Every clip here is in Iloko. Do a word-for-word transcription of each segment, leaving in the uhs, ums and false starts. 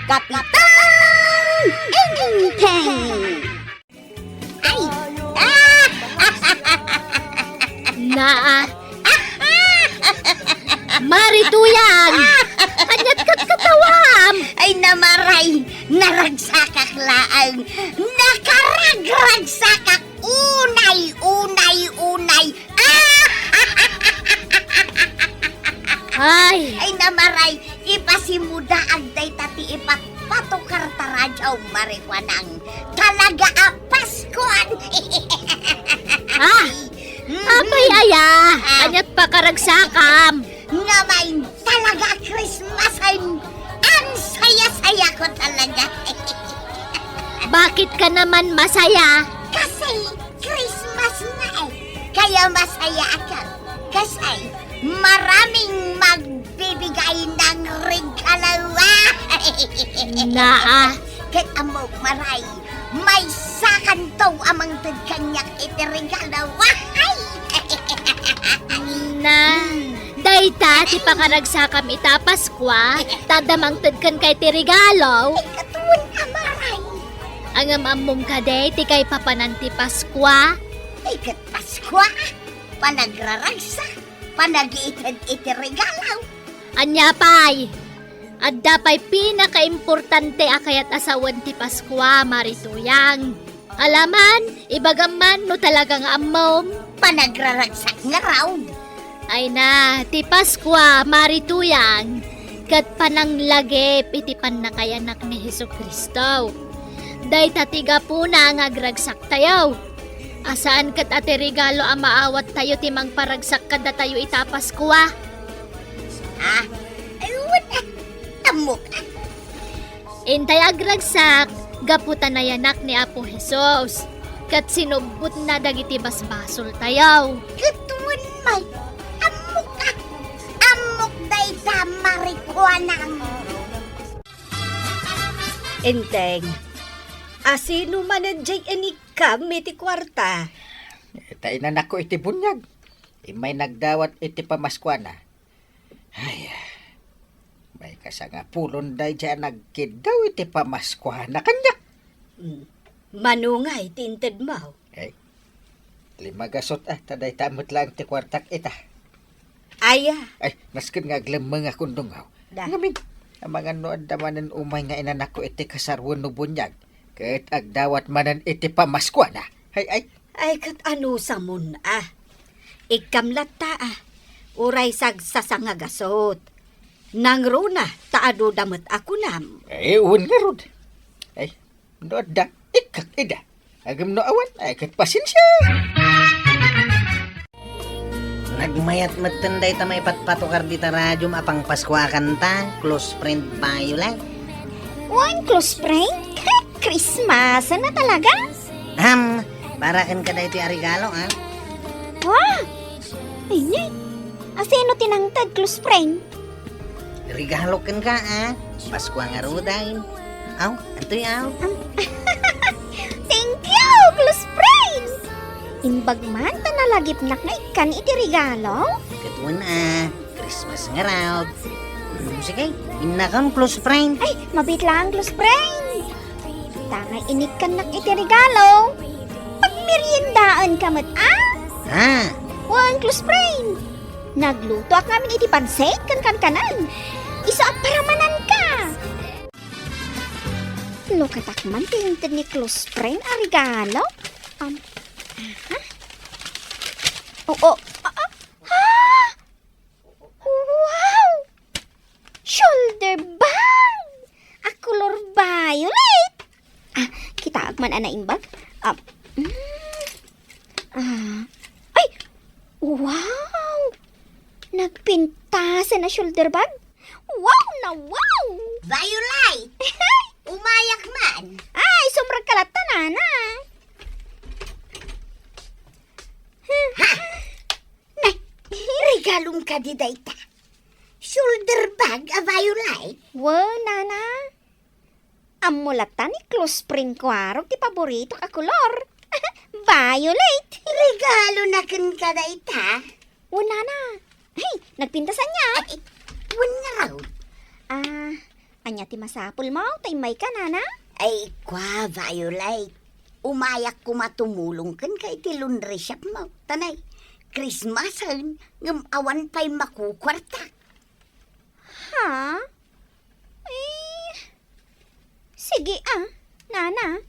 Kapitan Enteng! Ay! Ah! Naa! Mari Tuyang! Ania't katkatawam? Ay, Namaray! Naragsakak laeng! Nakaragragsakak! Unay, unay, unay! Ah! Ay! Ay, Namaray, ipasimudaag dayta ti ipatpatukar ta radyo, Mari Kuanang. Talaga a Paskuan! Ah! Mm. Apay aya? Ah. Ania't pakaragsakam? Ngem ay talaga Christmas ay ang saya-saya ko talaga. Bakit ka naman masaya? Kasi Christmas nga eh. Kaya masaya ako. Kasi maraming magbibigay ng regalo. Naa. Ket ammok, Maray, maysakanto a mangted kaniak iti regalo. Wahay! Na, dayta ti pakaragsakam ita Paskua, ta adda mangted kenka iti regalo. Ikatuen a Maray. Ngem ammom kadi ti kaipapanan ti Paskua? Iket Paskua, panagraragsak, panagiited iti regalo. Ania pay? Adda pay pinakaimportante a kayat a sawen ti Paskua, Mari Tuyang. Alaman, ibagam man no talaga nga ammom. Panagraragsak ngarud. Ay na, ti Paskua, Mari Tuyang, ket pananglagip iti pannakayanak ni Jesu-Cristo. Dayta ti gapuna nga agragsaktayo. A saan ket a ti regalo a maawattayo ti mangparagsak kadatayo ita Paskua. Ah, ay, wen, ah, ammok, ah. Intay agragsak gapu ta nayanak ni Apo Jesus, ket sinubbotna dagiti basbasoltayo. Ket wen, may, ammok, ah. Ammok dayta, Mari Kuanang. Enteng, asino manen jay inikkam iti kuarta? Ta inanakko iti buniag. Immay nagdawat iti pamaskuana. Ay, may kasangapulon daydiay a nagkiddaw iti pamaskuana kaniak. Mm. Mano ngay ti intedmo? Ay, lima gasut a, ta dayta met laeng ti kuartak ita. Aya. Ay, nasken nga aglemmeng a kundungaw. Da. Ngamin, amangan no adda manen umay nga inanakko iti kasar wenno buniag, ket agdawat manen iti pamaskuana. Ay, ay. Ay, ket anusamon a? Ikkam latta a, uray sagsasanga gasut. Nangruna ta adu da met a kunam. Ay, wen ngarud. Ay, no adda, ikkak ida. Ngem no awan, ay, ket pasensia. Nagmayat metten dayta maipatpatukar dita radiom a pangpaskuakanta, close friend Violet. Wen, close friend? Christmas na talaga? Ham, para kenka daytoy a regalo, ah. Wow! Ay, ni. Asino ti nangted, close friend? Regalo kenka, ah. Paskua ngaruden. Aw, antoy, aw? Am-, thank you, close friend! Imbag man ta nalagipnak nga ikkan iti regalo? Ket wen, ah. Christmas ngarud. Hmm, sige, innakam, close friend. Ay, mabiit laeng, close friend. Tangay inikkannak iti regalo. Pagmeriendaenka met, ah? Ha? Wen, close friend. Naglutoak ngamin iti pansit ken kankanan. Isu a paramananka. Lukatak man ti inted ni close friend a regalo. Um, aha. Oo. Ah, ah. Ah! Wow! Shoulder bag! A color violet! Ah, kitaak man a naimbag. Ah, mm. Ah. Ay! Wow! Nagpintasen a shoulder bag? Wow na wow! Violet! Umayak man! Ay, sumrek ka latta, nana. Ha? Nay, regalom kadi dayta? Shoulder bag a violet? Wen, nana. Ammo latta ni close friend ko arog ti paboritok a kolor. Violet. Regalo na kenka dayta? Wen, nana. Hey, nagpintasan niya. Ay, wen ngarud. Ah, Ania ti masapulmo ta immayka, nana? Ay, kua, Violet. Umayak koma tumulong kenka iti laundry shopmo. Ta nay, Christmasen, ngem awan pay makukuartak. Ha? Eh, sige a, nana.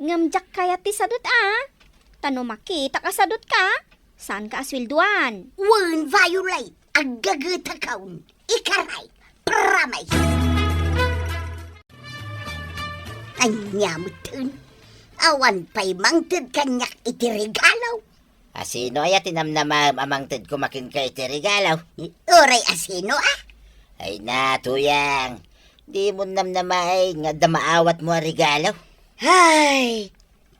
Ngem diak kayat ti sadut a. Ta no makitak a sadutka, saanka a sueldoan. Wen, Violet, aggagetakon. Ikaray, promise. Ania metten? Awan pay mangted kaniak iti regalo. A sino aya ti namnamaem a mangted koma kenka iti regalo? Uray a sino a? Ay na, Tuyang. Dimo namnamaen nga adda maawatmo a regalo? Ay,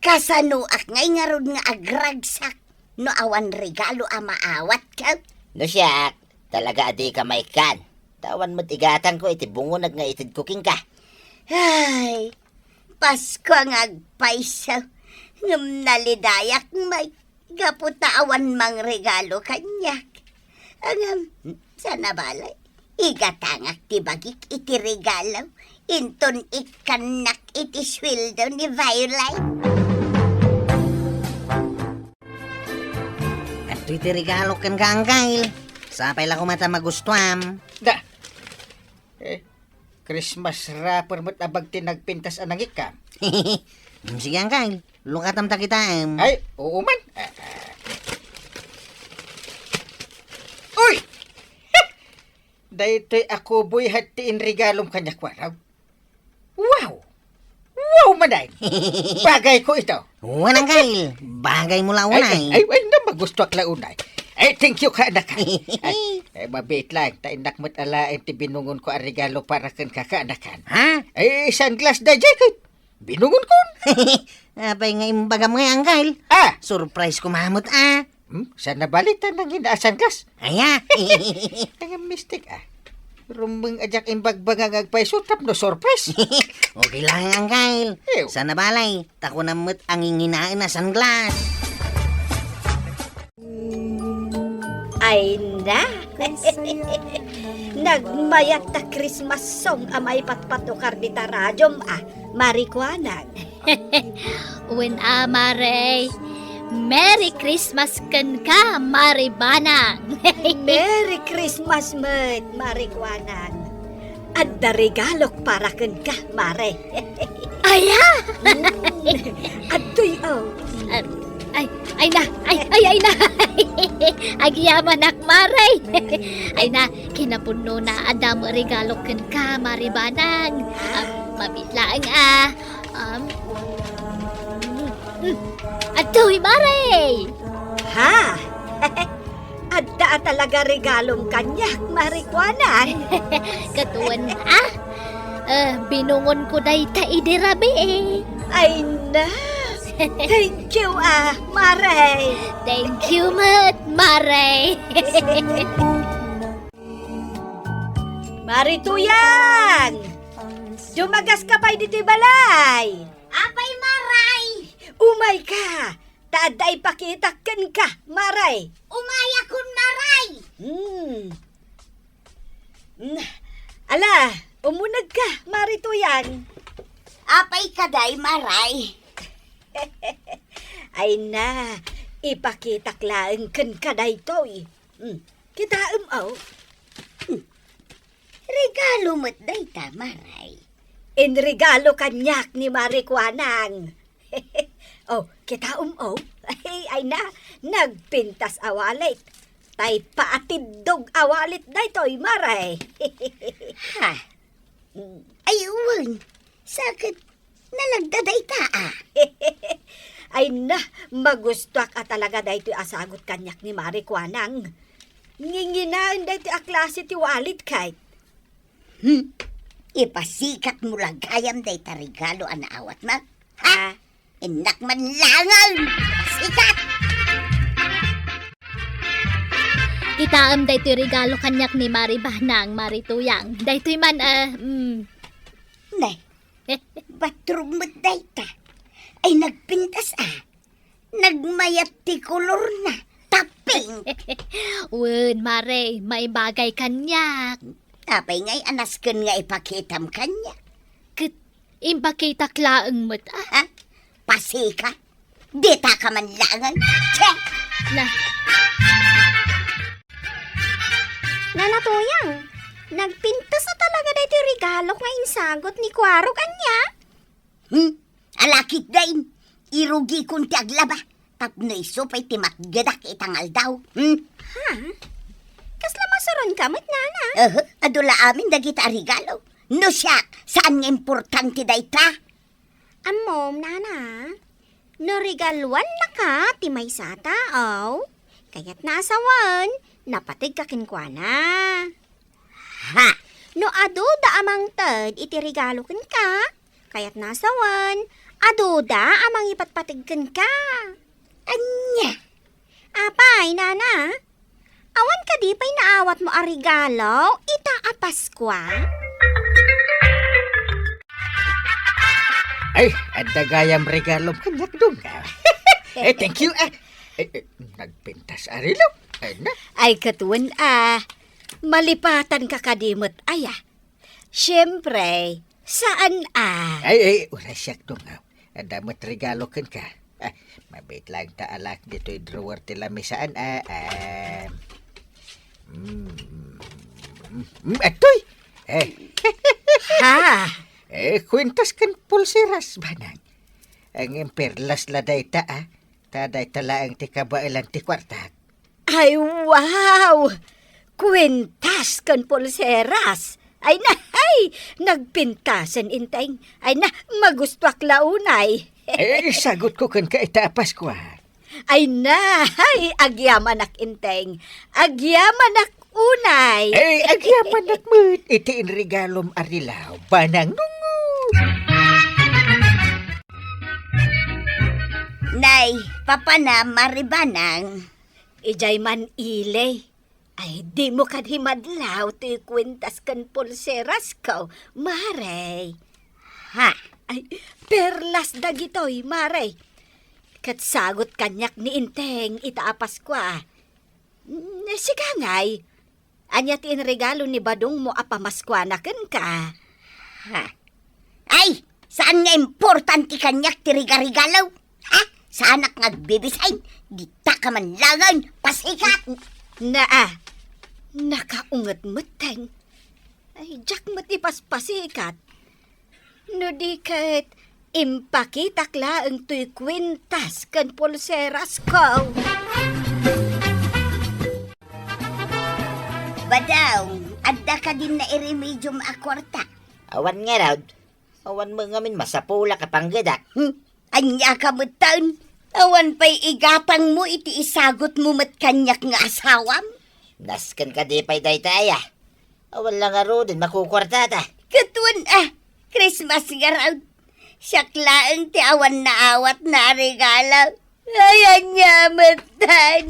kasanoak ngay ngarud nga agragsak no awan regalo a maawatko? No siak, talaga a dika maikkan. Ta awan met igatangko iti bungoneg nga itedko kenka. Ay, Pasko nga agpayso, ngem nalidayak met gapu ta awan mangregalo kaniak. Ngem, saan a bale, igatangak ti bagik iti regalo, inton ikkannak iti sueldo ni Violet. Adtoy ti regalo kenka, Angkel. Sapay la koma ta magustuam. Da. Eh, Christmas wrapper met a bag ti nagpintas a nangikkam. Mm, sige, Angkel. Lukatam ta kitaem. Ay, oo man. Ah, ah. Uy! Daytoy a kuboy ket ti inregalom kaniak, waraw. Wow! Wow, manen! Bagayko ito. Wen, Angkel. Bagaymo la unay. Ay, ay, ay, na, magustuak la unay. Ay, thank you, kaanakan. Ay, ay, mabiit lang. Ta innak met alaen ti binungonko a regalo para kenka, kaanakan. Ha? Ay, sunglass daydiay ket binungonkon. Apay nga imbagam ngay, Angkel? Ah! Surprise koma met a. Hmm? Saan a bale ta nangina a sunglass? Aya. Ang mistik, ah. Rumbeng a diak imbagbaga nga agpayso tapno surprise. Okay lang, Angkel. Ew. Saan a bale, ta kunam met a nginginaen a sunglass. Ay na! Nagmayat ta Christmas song a maipatpatukar dita radiom a, Mare Kuanang. Wen a, Mare. Merry Christmas kenka, Mare Banang. Merry Christmas met, Mare Kuanang. Adda regalok para kenka, Mare. Aya? Mm. Adtoy, oh. Ah, ay, ay na, ay, ay, ay na. Agyamanak, Mare. Ay na, kinapudnona, adda met regalok kenka, Mare Banang. Ah, mabiit laeng, ah. Um, mm, mm. Adtoy, Mare! Ha? Adda a talaga regalom kaniak, Mare Kuanang. Ket wen, ah? Eh, binungonko dayta idi rabii. Ay na! Thank you, ah, Mare! Thank you met, Mare! Mare Tuyang! Dumagaska pay ditoy balay! Apay, Mare! Umayka! Ta adda ipakitak kenka, Mare! Umayakon, Mare! Hmm. Hmm. Ala, umunegka, Mare Tuyang. Apay kadi, Mare? Ay na, ipakitak laeng kenka daytoy. Hmm. Kitaem, oh. Hmm. Regalo met dayta, Mare. Inregalo kaniak ni Mare Kuanang. Oh, kitaem, oh. Ay, ay na, nagpintas a wallet. Tay paatiddog a wallet daytoy, Mare. Ha? Ay, wen. Sa ket nalagda dayta, ah. Ay na, magustuak a talaga daytoy a sagut kaniak ni Mare Kuanang. Nginginaen daytoy a klase ti wallet ket. Hmm? Ipasikatmo la gayam dayta regalo a naawatmo? Ha? Ah. Innak man laeng! Sikat! Kitaem daytoy regalo kaniak ni Mare Banang, Mare Tuyang. Daytoy man, eh, mm. Ne, bathrobe met dayta. Ay, nagpintas, ah. Nagmayat ti kolorna. Ta pink. Wen, Mare, maibagay kaniak. Apay ngay a nasken nga ipakitam kaniak? Ket impakitak laeng met, a? Ha? Pasika? Ditaka man laeng. Che! Na. Nana Toyang, nagpintas a talaga daytoy regalo nga insagut ni Kuarog, ania? Hmm? Alakit dain, irugikon ti aglaba, tapno isu pay ti matgedak ita nga aldaw. Hmm? Ha? Kasla masuronka met, nana? Aha, adu la amin dagita a regalo. No siak, saan nga importante dayta? Ammom, nana, no regaluannaka ti maysa a tao, kayatna a sawen, napategka kenkuana. Ha? No aduda a mangted iti regalo kenka, kayatna a sawen, aduda a mangipatpateg kenka. Ania? Apay, nana? Awan kadi pay naawatmo a regalo ita a Paskua? Ay, adda gayam regalom kaniak, Dong. Eh, thank you, eh. Eh, eh, nagpintas a relo. Ay, na. Ay, ket wen, a. Malipatanka kadi met, aya. Siempre, saan a? Ay, ay, uray siak, Dong. Adda met regalo kenka. Ah, mabiit laeng ta alak ditoy drawer ti lamisaan, a, ah. Mm, mm, mm, atoy! Eh. Ha? Eh, kuentas ken pulseras, banang. Ang perlas la dayta, a. Ta dayta laeng ti kabaelan ti kuartak. Ay, wow! Kuentas ken pulseras. Ay na, ay! Nagpintasen, Inteng. Ay na, magustuak la unay. Eh, isagutko kenka ita a Paskua. Ay na, ay! Agyamanak, Inteng. Agyamanak unay. Eh, agyamanak met iti inregalom a relo, Banang Nungo. Nay, papana, Mari Banang. Idiay man ili. Ay, dimo kadi madlaw ti kuentas ken pulserasko, Mare. Ha? Ay, perlas dagitoy, Mare. Ket sagut kaniak ni Inteng ita a Paskua. Mm, sika ngay, ania ti inregalo ni badongmo a pamaskuana kenka? Ha? Ay, saan nga importante kaniak ti rigarigalo? Ha? Saanak nga agbibisin? Ditaka man laeng pasikat! Naa, nakaunget metten. Ay, diak met ipaspasikat. No di ket, impakitak laeng toy kuentas ken pulserasko. Badong, adda kadin nairemediom a kuarta? Awan ngarud. Awan met ngamin masapulak a panggedak. Hmm? Ania ka metten? Awan pay igatangmo iti isagutmo met kaniak nga asawam? Nasken kadi pay dayta aya? Awan la ngaruden makukuartata. Ket wen a, Christmas ngarud. Siak laeng ti awan naawatna a regalo. Ay, ania metten?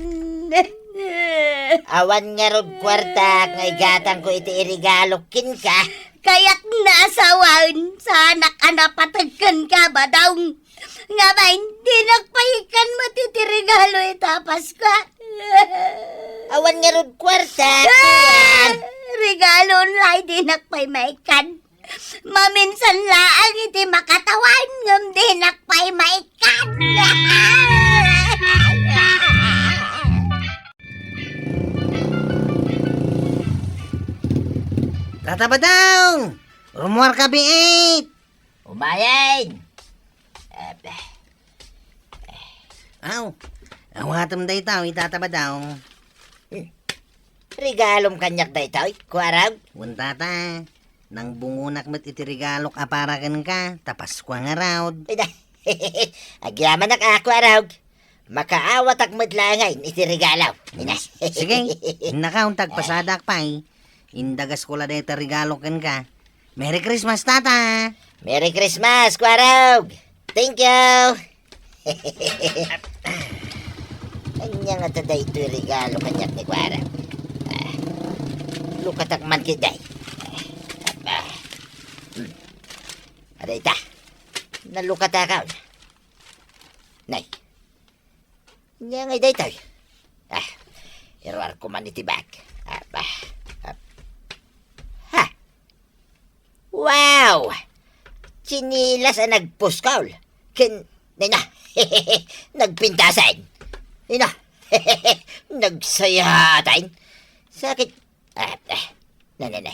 Awan ngarud kuartak nga igatangko iti iregalok kenka. Kayatna a sawen, saanak a napateg kenka, Badong. Ngem dinak pay ikkan met iti regalo ita a Paskua. Awan ngarud kuartak, ah, tiyan. Regalo unay dinak pay maikkan. Maminsan laeng iti makatawan ngem dinak pay maikkan. Tata Badong! Rummuarka biit! Umayen! Aba. Aw, awatem dayta, Tata Badong. Hmm. Regalom kaniak daytoy, Kuarog? Wen, Tata. Nangbungonak met iti regalok a para kenka, ta Paskua ngarud. Ida. Agyamanak a, Kuarog. Makaawatak met laengen iti regalo. Ina. Sige, innaka, agpasadak pay. Indagasko la dayta regalo kenka. Merry Christmas, Tata! Merry Christmas, Kuarog! Thank you! Ania ngata daytoy regalo kaniak ni Kuarog? Ah, lukatak man ketdi. Ah, hmm. Adda ita. Nalukatakon. Nay. Ania ngay daytoy? Ah, iruarko man iti bag. Ah, ah, ah. Oh, tsinelas a nagpuskol. Ken, nena, nagpintasen. Ina, nagsayatan. Sakit. Ah, ah, nananay.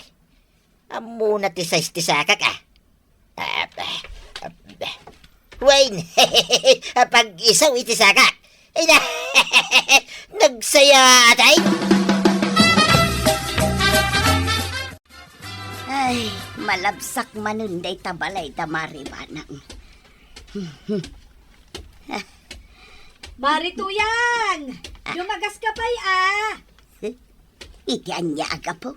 Ammona ti size ti sakak, ah. Ah, ah, ah, ah. Wayne, pag-isu iti sakak. Ina, nagsayatan. Ay, malabsak manen dayta balay da Mari Banang. Mari Tuyang! Ah. Dumagas ka pay, ah! Iti ania a gapu?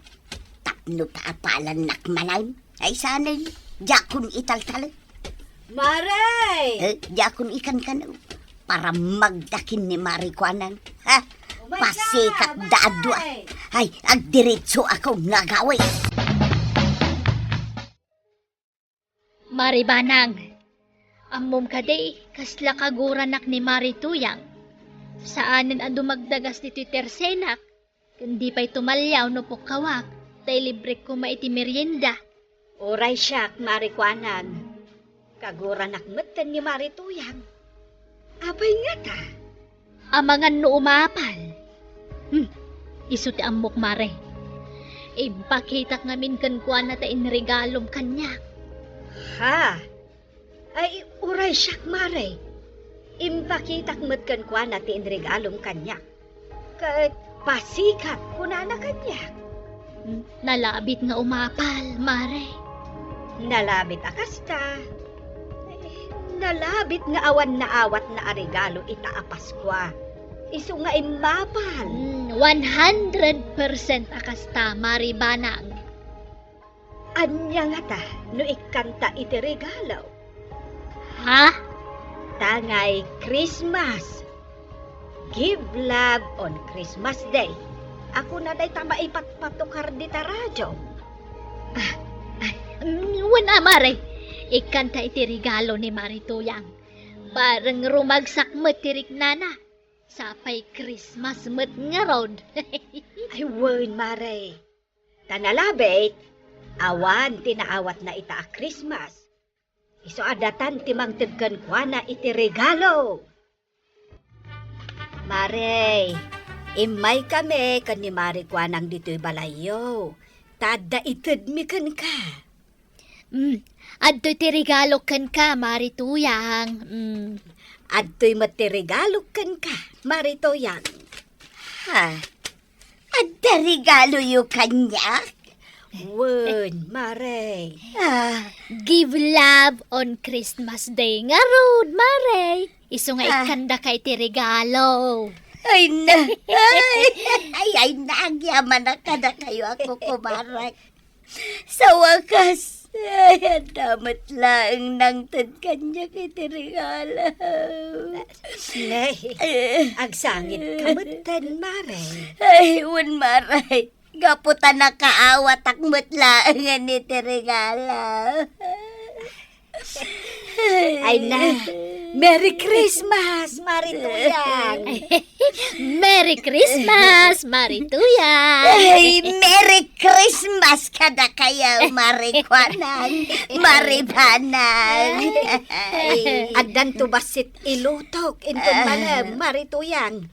Tapno paapalannak manen? Ay, sanay, diakon italtalek. Mare! Eh, diakon ikankano. Para magdakin ni Mari Kuanang. Ha? Oh my God, pasikatda a dua. Mare! Ay, agdiretso ako nga gawi. Mari Banang, ammom kadi, kasla kaguranak ni Mari Tuyang. Saanen a dumagdagas ditoy tersenak, ken di pay tumaliaw no pukkawak, ta ilibrek koma iti merienda. Uray siak, Mari Kuanang. Kaguranak metten ni Mari Tuyang. Apay ngata? Amangan no umapal. Hmm, isu ti ammok, Mare. Impakitak ngamin kenkuana ta inregalom kaniak. Ha? Ay, uray siak, Mare. Impakitak met kenkuana ti inregalom kaniak. Ket pasikat, kunana kaniak. Nalabit nga umapal, Mare. Nalabit a kasta. Nalabit nga awan naawatna a regalo ita a Paskua. Isu nga immapal. Mm, one hundred percent a kasta, Mari Banang. Ania ngata no ikkanta iti regalo? Ha? Tangay Christmas. Give love on Christmas Day. Ako na dayta maipatpatukar dita radio. Ah, ay, mm, wen a, Mare. Ikkanta iti regalo ni Mari Tuyang. Bareng rumagsak met ti riknana. Sapay Christmas met ngarud. Ay, wen, Mare. Ta nalabit, awan ti naawatna ita a Christmas. Isu a datan ti mangted kenkuana iti regalo. Mare, immaykami ken ni Mari Kuanang ditoy balayyo. Ta adda itedmi kenka. Mm, adtoy ti regalo kenka, Mari Tuyang. Mm. Adtoy met ti regalo kenka, Mari Tuyang. Ha? Adda regaloyo kaniak? Wen, Mare. Ah. Give love on Christmas Day ngarud, Mare. Isu nga, ah, ikkandaka iti regalo. Ay na, ay, ay, ay na, agyamanak kadakayo a kukumarak. Sa wakas, ay, adda met laeng nangted kaniak iti regalo. Nay, eh, agsangit ka metten, Mare. Ay, wen, Mare. Gapu ta nakaawatak met laengen iti regalo. Ay na, Merry Christmas, Mari Tuyang! Merry Christmas, Mari Tuyang! Ay, Merry Christmas kadakayo, Mari Kuanang, Mari Banang. Ay, addanto bassit ilutok inton, ah, malem, Mari Tuyang.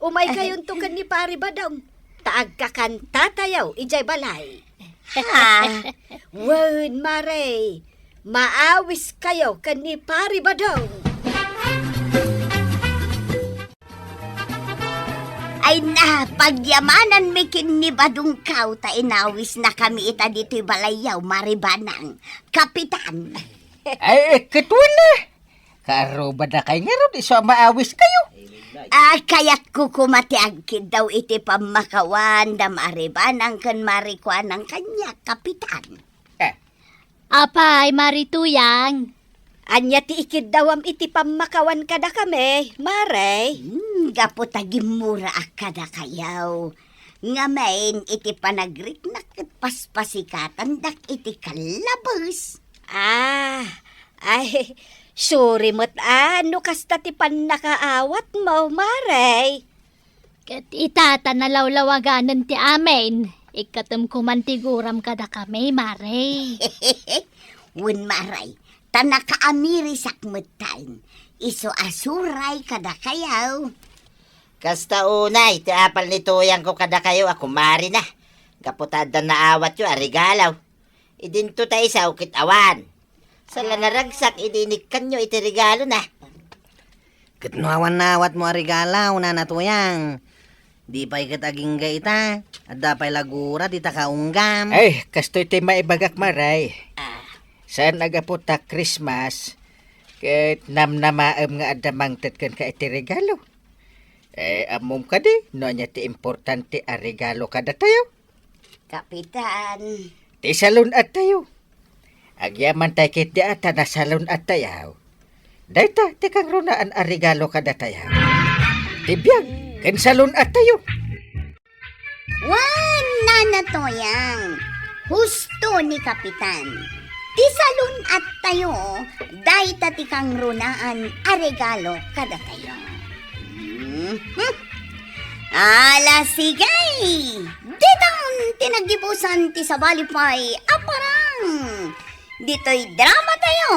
Umaykayonto ken ni Pari Badong, ta agkakantatayo idiay balay. Ha? Wen, Mare, maawiskayo ken ni Pari Badong. Ay na, pagyamananmi ken ni Badong kaw ta inawisnakami ita ditoy balayyo, Mari Banang. Kapitan. Ay, eh, ket wen, eh. Kaarrubadakay ngarud, isu a maawiskayo. Ah, kayatko koma ti agkiddaw iti pammakawan da Mari Banang ken Mari Kuanang kaniak, Kapitan. Eh. Apay, Mari Tuyang? Ania ti ikiddawam iti pammakawan kadakami, Mare? Hmm, gapu ta gimmuraak kadakayo. Ngamin, iti panagriknak ket paspasikatandak iti kallabes. Ah, ay, suri met a no kasta ti pannakaawatmo, Mare. Ket ita ta nalawlawaganen ti amin, ikkatem koman ti guram kadakami, Mare. Wen, Maray, ta nakaamirisak metten. Isu a suray kadakayo. Kasta unay ti apal ni Tuyangko kadakayo a kumarina, gapu ta adda naawatyo a regalo. Idinto ta isu ket awan. Saan la naragsak idi inikkanyo iti regalona. Ket no awan naawatmo a regalo, Nana Tuyang, di pay ket agingga ita, adda pay la gura dita kaunggam. Ay, kastoy ti maibagak, Maray. Ah. Saan a gapu ta Christmas, ket namnamaem nga adda mangted kenka iti regalo. Eh, ammom kadi no ania ti importante a regalo kadatayo? Kapitan. Ti salun-adtayo. Agyaman tay ketdi a ta nasalun-adtayo. Dayta ti kangrunaan a regalo kadatayo. Ti biag ken salun-adtayo. Wen, Nana Tuyang, husto ni Kapitan. Ti salun-adtayo, dayta ti kangrunaan a regalo kadatayo. Mhm. Ala, sige! Ditan ti naggibusan ti sabali pay a parang. Ditoy dramatayo,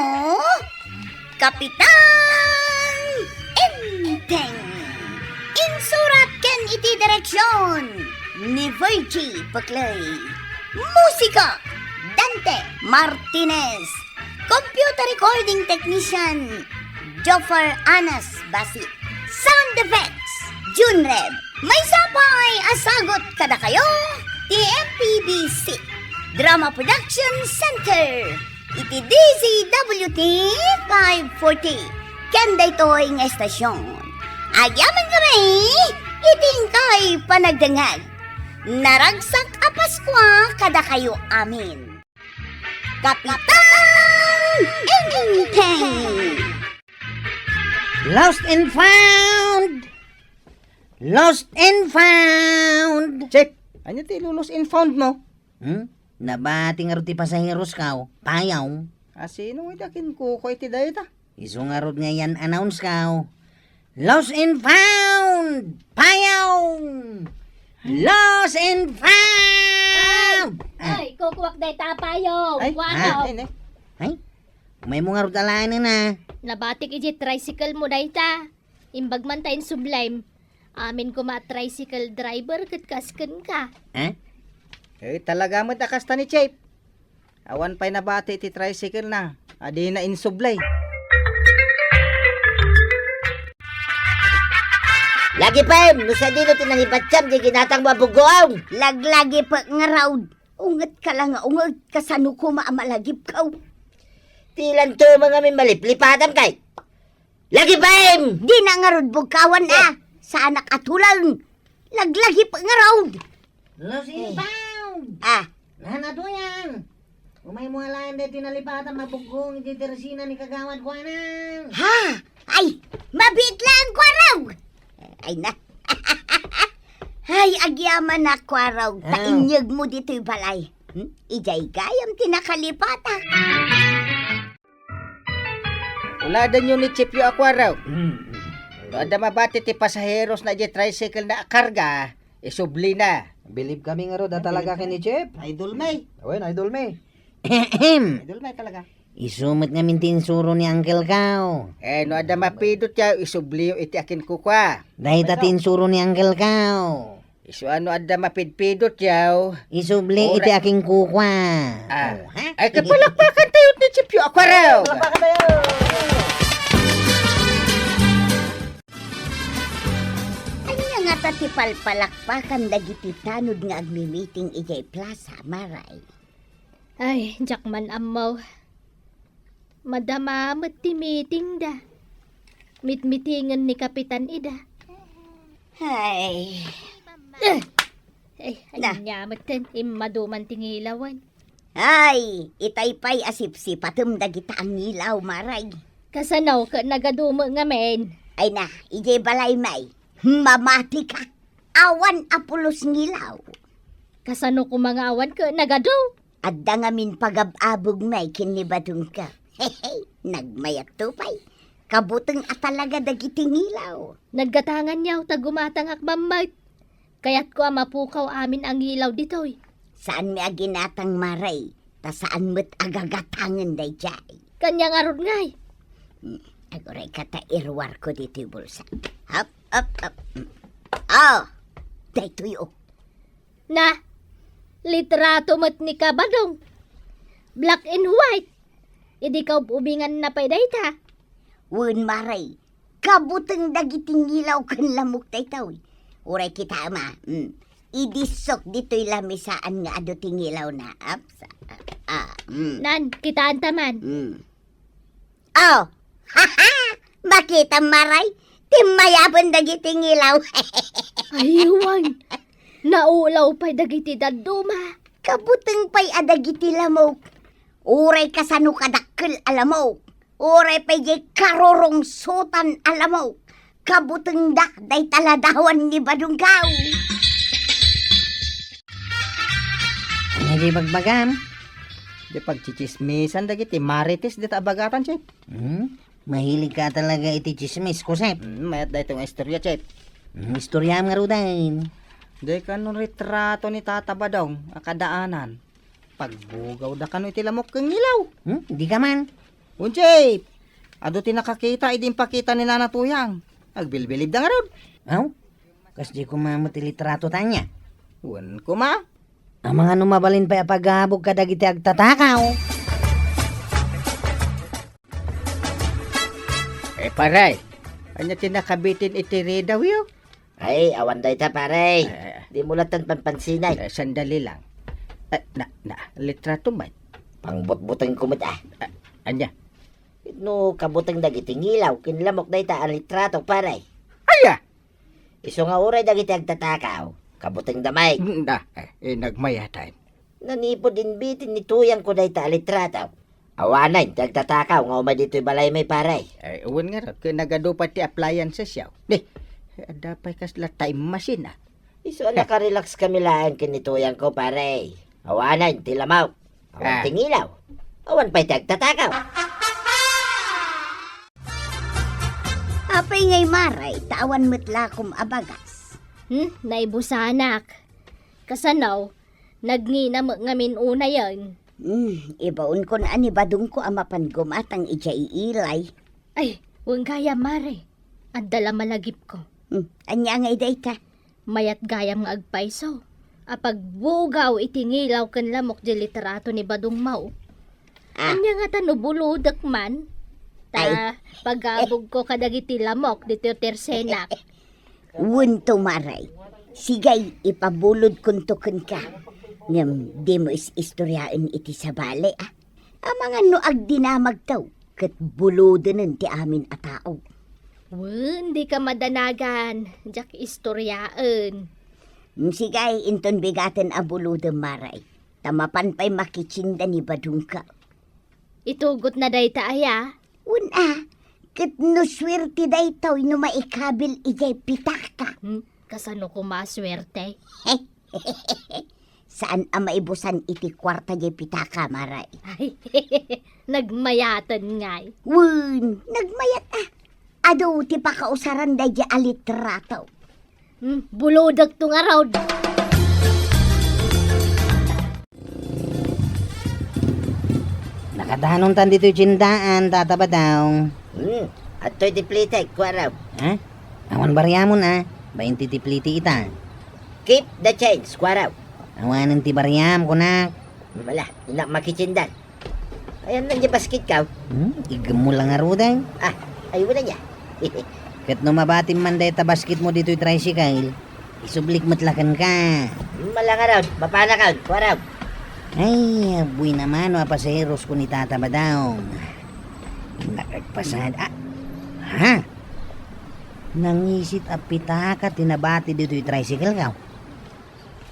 Kapitan Enteng. Insurat ken iti direksion ni Virgie Peclay. Musika, Dante Martinez. Computer recording technician, Joffer Anas Basi. Sound effects, Jun Reb. Maysa pay a sagut kadakayo ti M P B C Drama Production Center iti D Z W T five forty. Ken daytoy nga estasyon, agyamankami iti inkay panagdengngeg. Naragsak a Paskua kadakayo amin. Kapitan Enteng! Lost and found! Lost and found! Chip, ania ti ilu-lost and found mo? Hmm? Nabati ngarud ti pasaheros ko, payaw. A, sino iti akinkukua iti dayta? Isu ngarud nga i-announce ko. Lost and found! Payaw! Lost and found! Ay, ay, kukuak dayta, payaw. Ay, kuak. Ay, ay. Ay, umaymo ngarud alaen na. Nabatik iti tricycle mo dayta. Imbag man ta insublim. Amin koma a tricycle driver ket kas kenka. Eh? Eh, talaga met a kasta ni Chip. Awan pay nabati iti tricycle na, a dina insubli. Lagipem, no sadino ti nangibatiam di ginatangmo a buggoam? Laglagipek ngarud. Ungetka la nga unget, kasano koma a malagipko? Ti lanto mo ngamin maliplipatam kay. Lagipem! Dina ngarud bugkawan a. Eh. Saanak a tuleng. Laglagipek ngarud. Lost and found! Ah. Nana Tuyang! Umaymo alaen daytoy nalipatan, mabuggo iti tersina ni Kagawad Juanan. Ha? Ay, mabiit laeng, Kuarog! Ay na. Ay, agyamanak, Kuarog. Ah. Ta inyegmo ditoy balay. Hmm? Idiay gayam ti nakalipatak. Uladenyo ni Chipyo a Kuarog. Mm. No adda mabati ti pasaheros na idiay tricycle na a karga, isublina. Bilib kami ngarud a talaga ken ni Chip. Idol mi. Wen, idol mi. Ahem. Idol mi talaga. Isu met ngamin ti insuro ni Uncle ko. Eh, no adda mapidotyo, isubliyo iti akinkukua. Dayta ti insuro ni Uncle ko. Isu a no adda mapidpidotyo. Isubli iti akinkukua. Ah. Oh, ha? Ay, kapalakpakan tayo ni Chipyo a Kuarog. Palakpakan tayo. Ania ngata ti palpalakpakan dagiti tanod nga agmi-meeting idiay plaza, Maray? Ay, diak man ammo. Madama met ti meetingda. Mitmitinggen ni Kapitan ida. Ay. Eh! Ay, na. Ania met ten, immadu man ti ngilawen. Ay, itay pay a sipsipatem dagita a ngilaw, Maray. Kasano ket nagadu met ngamin? Ay na, idiay balay may, mamatika. Awan a pulos ngilaw. Kasano koma nga awan ket nagadu? Adda ngamin pagab-abog may ken ni Badongko. Hehe, nagmayat to pay. Kabuteng a talaga dagiti ngilaw. Naggatanganyo ta gumatangak mammet. Kayatko a mapukaw amin a ngilaw ditoy. Saanmi a ginatang, Maray. ta saan met a gagatangen daydiay. Kaniangarud ngay? Hmm, agurayka ta iruarko ditoy bulsa. Hop, hop, hop. Hmm. Oh, daytoy, oh. Na, litrato met ni Kabadong. Black and white. Idi kaub-ubinganna pay dayta. Wen, Mare, kabuteng dagiti ngilaw ken lamok daytoy. Uray kitaem a, mm, idissok ditoy lamisaan nga adu ti ngilawna. Aps, ah, ah, mm. Nan, kitaenta man. Mm. Oh! Makitam, Mare, timmayaben dagiti ngilaw. Aywan, naulaw pay dagiti dadduma. Kabuteng pay a dagiti lamok. Uray kasano kadakkel a lamok. Uray pay diay karurungsotan a lamok. Kabutengda dayta ladawan ni Badongko. Ania diay bagbagam? Diay pagtsitsismisan dagiti marites dita a bagatan, Chef. Hmm? Mahiligka talaga iti tsismis, Josep. Hmm, mayat daytoy nga istorya, Chef. Hmm, istoryaem ngaruden. Diay kano retrato ni Tata Badong a kadaanan. Pagbugawda kano iti lamok ken ngilaw. Hmm? Dika man. Wen, Chef. Adu ti nakakita idi impakita ni Nana Tuyang. Agbilbilibda ngarud. Aw? Kasdi koma met ti litrato ta ania? Wen koma. Amangan no mabalin pay a pagabog kadagiti agtatakaw. Eh, pare, ania ti nakabitin iti ridawyo? Ay, awan dayta, pare. Eh, eh. Dimo latta panpansinay. Eh, sandali lang. Eh, na, na, litrato man. Pangbutbutengko met, ah. Ah, ania? No kabuteng dagiti ngilaw, ken lamok dayta a litrato, pare. Aya! Isu nga uray dagiti agtatakaw, kabutengda met. Mm, ah, eh, eh, nagmayatan. Nanipud inbitin ni Tuyangko dayta a litrato. Awanen ti agtatakaw nga umay ditoy balaymi, pare. Ay, wen ngarud, ket nagadu pay ti appliances yaw. Ni, adda pay kasla time machine, ah. Isu a nakarelax kami laeng ken ni Tuyangko, pare. Awanen ti lamok. Awan Ah. ti ngilaw. Awan pay ti agtatakaw. Apay ngay, Mare, ta awan met lakom a bagas? Hmm, naibusanak. Kasano? Nagngina met ngamin unayen. Hmm, ibaonkon a ni Badongko a mapan gumatang idiay ilay. Ay, wen gayam, Mare. Adda la malagipko. Hmm, ania ngay dayta? Mayat gayam nga agpayso a pagbugaw iti ngilaw ken lamok diay litrato ni Badongmo. Ah. Ania ngata no bulodek man? Ta Ay. pagabogko kadagiti lamok ditoy tersenak. Wen to, Mare. Sige, ipabulodkonto kenka. Ngem dimo is-istoriaen iti sabali, ah. Amangan no agdinamagto ket bulodenen ti amin a tao. Wen, dika madanagan, diak istoriaen. Mm, sige, inton bigaten a bulodem, Mare. Ta mapan pay makitsinda ni Badongko. Itugotna dayta aya? Wen a, ket no suerte daytoy no maikabil idiay pitaka. Hmm, kasano koma a suerte? Saan a maibusan iti kuarta diay pitaka, Mare. Ay, nagmayaten ngay. Wen, nagmayat a. Adu ti pakausaran daydiay a litrato. Hmm, bulodekto ngarud. Nakadanontan ditoy tiendaan, Tata Badong. Hmm, adtoy ti plitek, kuaraw. Ha? Awan bariamon, a. Bainte ti pliti ita. Keep the change, kuaraw. Awanen ti bariam, kunak. Mala, innak makitsindan. Ayan na niya basketko. Hmm? Igem mo lang ngaruden. Ah, ay, wala niya. Ket no mabatim man dayta basketmo ditoy tricycle, isublik met la kenka. Mala ngarud, mapanakon, kuaraw. Ay, abuy naman no a pasaheros ko ni Tata Badong. Innak agpasada. Ah, ha? Nangisit a pitaka ti nabati ditoy tricycle ko.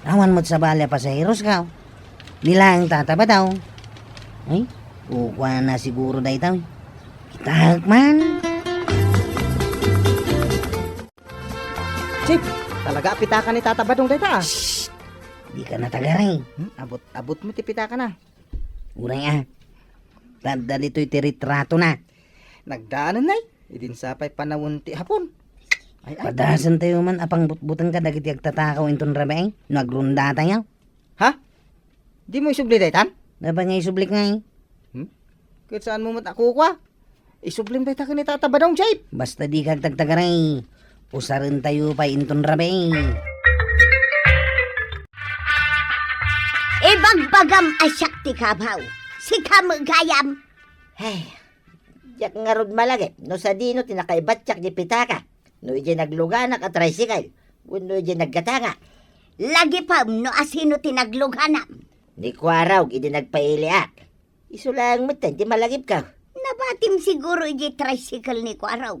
Awan met sabali a pasaheros ko. Ni laeng Tata Badong. Ay, kukuana siguro dayta. Kitaek man. Chip, talaga a pitaka ni Tata Badong dayta, a. Shh! Dika natagaray. Hmm, abot, abot mo ti pitakana. Uray, a. Tadda ditoy ti ritratona. Nagdaanen, nay. Idin sa pay panawen ti Hapon. Ay, ay. Padasentayo man a pangbutbuteng kadagiti agtatakaw inton rabii, no agrundatayo. Ha? Dimo isubli daytan? Napay nga isublik ngay? Hmm? Ket saanmo met a kukua? Isublim dayta ken ni Tata Badong, Jay. Basta dika agtagtagaray. Usarentayo pay inton rabii. Ibagbagam a siak ti kabaw. Sika met gayam. Ay, diak ngarud malagip no sadino ti nakaibatiak di pitaka. No idiay nagluganak a tricycle, wenno idiay naggatanga. Lagipem no asino ti nagluganam. Ni Kuaraw idi nagpailiak. Isu laeng metten ti malagipko. Nabatim siguro idiay tricycle ni Kuaraw.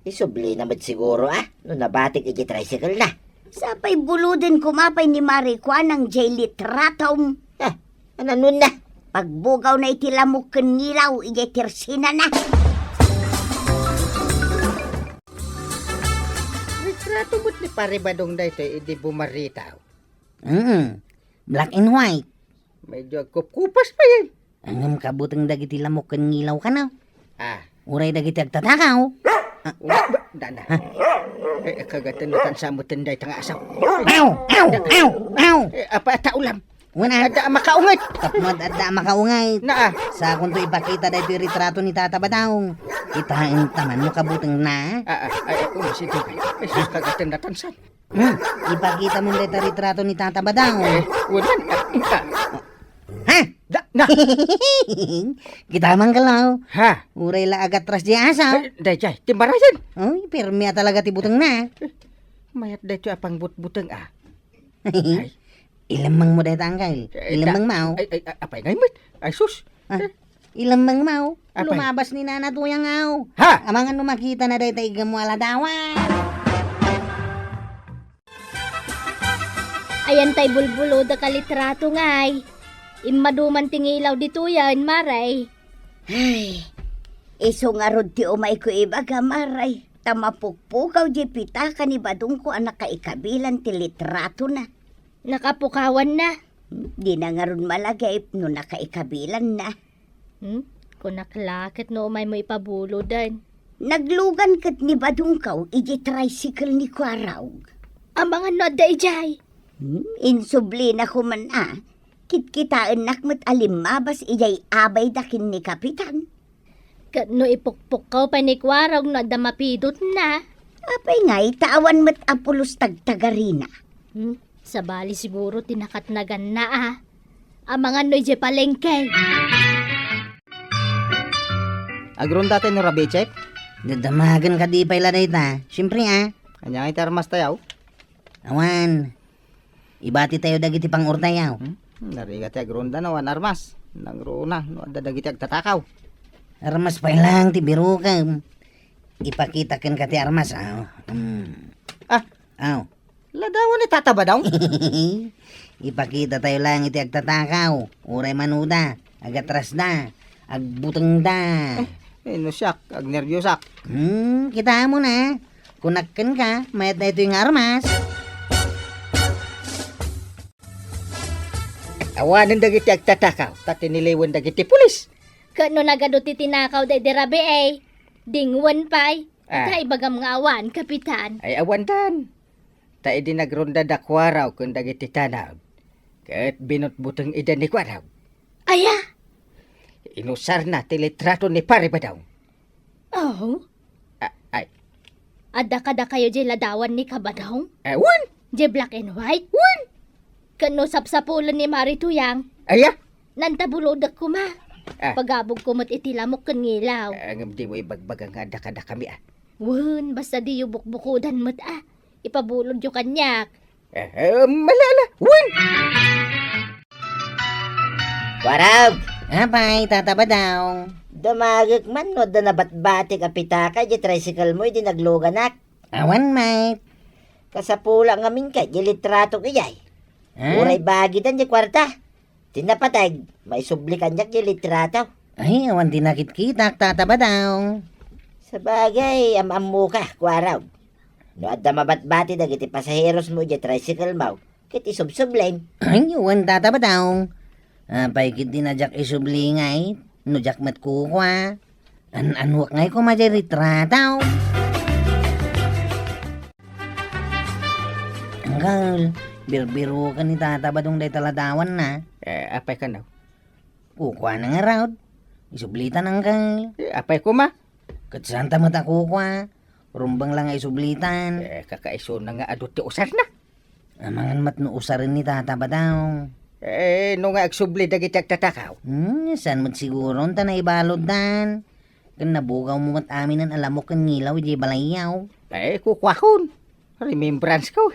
Isublina met siguro, a, no nabatik idiay tricycle na. Sapay buloden koma pay ni Mari Kuanang diay litratom. Ah, ananonna? Pagbugawna iti lamok ken ngilaw idiay tersinana. Litrato met ni Pare Badong daytoy idi bumarritaw. Mm. Black and white. Medyo agkupkupas pay. Ngem kabuteng dagiti lamok ken ngilaw kano? Ah. Uray dagiti agtatakaw? Ah. Wa-, ba-, dana. Ha? Eh, kagaten no tansa metten dayta nga asaw. Aw! Aw! Aw! Aw! Eh, apa ta ulam? Wen a. Adda a makaungit. Tapno adda a makaungit. Naa. Sakonto ipakita daytoy retrato ni Tata Badong. Kitaenta man no kabutengna. Ah, ah, ay, ay, um, sige. Jesus, kagaten na tansan. Hmm, ipakita mo dayta retrato ni Tata Badong. Eh, wen man. Ah, ah. Ha? Da, na. Kita man kalaw. Ha? Uray la agatras di asaw. Eh, dayjay, ti marayen. Oy, pirmi a talaga ti butengna. Eh, mayat daytoy a pangbutbuteng, ah. Ay. Ilemmeng mo dayta, angkel. Eh, ilemmeng da-, mo. Ay, ay, ay, apay ngay met? Ay, sus. Ah, eh. Ilemmeng mo. Apay? Lumabas ni Nana Tuyang, aw. Ha? Amangan no makita na dayta igam mo a ladawan. Ayan tay bulbulodek a litrato ngay. Immaduman ti ngilaw ditoyen, Mare. Ay, isu ngarud ti umayko ibaga, Mare. Ta mapukpukaw diay pitaka ni Badongko a nakaikabilan ti litratona. Nakapukawanna? Hmm, dina ngarud malagip no nakaikabilanna. Hmm? Kunak la ket no umaymo ipabuloden. Naglugan ket ni Badongko idiay tricycle ni Kuaraw. Amangan no adda idiay? Hmm, insublina koman a. Kitkitaennak met a limmabas idiay abayda ken ni Kapitan. Ket no ipukpukkaw pay ni Kuaraw no adda mapidotna? Apay ngay ta awan met a pulos tagtagarina? Hmm, sabali siguro ti nakatnaganna a. Amangan no idiay palengke. Agronda tay no rabii, Chef? Dadamagen kadi pay la dayta. Siempre a. Ania ngay ti armas tayo? Awan. Ibati tayo dagiti pang-order tayo. Hmm? Narigat ti agronda no awan armas. Nangruna no adda dagiti agtatakaw. Armas pay lang ti birokem. Ipakita kenka ti armas, aw. Hmm. Ah, aw. Ladawan ni Tata Badong? Ipakita tayo lang iti agtatakaw. Uray manuda, agatrasda, agbutengda. Eh, eh, no siak, agnerviosak. Hmm, kita mo na. Kunak kenka, mayat daytoy nga armas. Awanen dagiti agtatakaw, ta tiniliwen dagiti pulis. Ket no nagadu ti tinakaw daydi rabii, dingwen pay. Ah. Ta ibagam nga awan, Kapitan. Ay, awandan. Ta idi nagronda da Kuaraw ken dagiti tanab, ket binutbuteng ida ni Kuaraw. Aya? Inusarna ti litrato ni Pare Badong. Oh? A-, ay. Adda kadakayo diay ladawan ni Kabadong? Eh, wen. Diay black and white? Wen. Ken no sapsapulen ni Mari Tuyang? Aya? Nantabulodek koma. Ah. Pagabugko met iti lamok ken ngilaw. Ah, ngem dimo ibagbaga nga adda kadakami, ah. Wen, basta diyo bukbukodan met, ah. Ipabulodyo kaniak. Eh, eh, mala, ala. Wen! Warag! Apay, Tata Badong? Dumagek man no adda nabatbatik a pitaka diay tricycle mo idi nagluganak. Awan met. Kasapula ngamin ket diay litratok idiay. Ha? Uray bagidan diay kuarta. Ti napateg, maisubli kaniak diay litrato. Ay, awan ti nakitkitak, Tata Badong. Sabagay, am-ammoka, Kuaraw. No adda mabatbati dagiti pasaheros mo idiay tricycle mo, ket isubsublim. Ay, wen, Tata Badong. Apay ket di na diak isubli ngay, no diak met kukua. An-anuak ngay koma diay litrato. Anggal, birbiroken ni Tata Badong dayta ladawanna. Eh, apay kano? Kukuana ngarud. Isublitan, Angkel. Eh, apay koma? Ket saan ta met a kukua. Rumbeng la nga isublitan. Eh, kakaisuna nga adu ti usarna. Amangan met no usaren ni Tata Badong. Eh, no nga agsubli dagiti agtatakaw? Hmm, saan met siguro ta naibaluddan. Ken nabugawmo met aminen a lamok ken ngilaw idiay balayyo. Eh, kukuakon. Remembrance ko.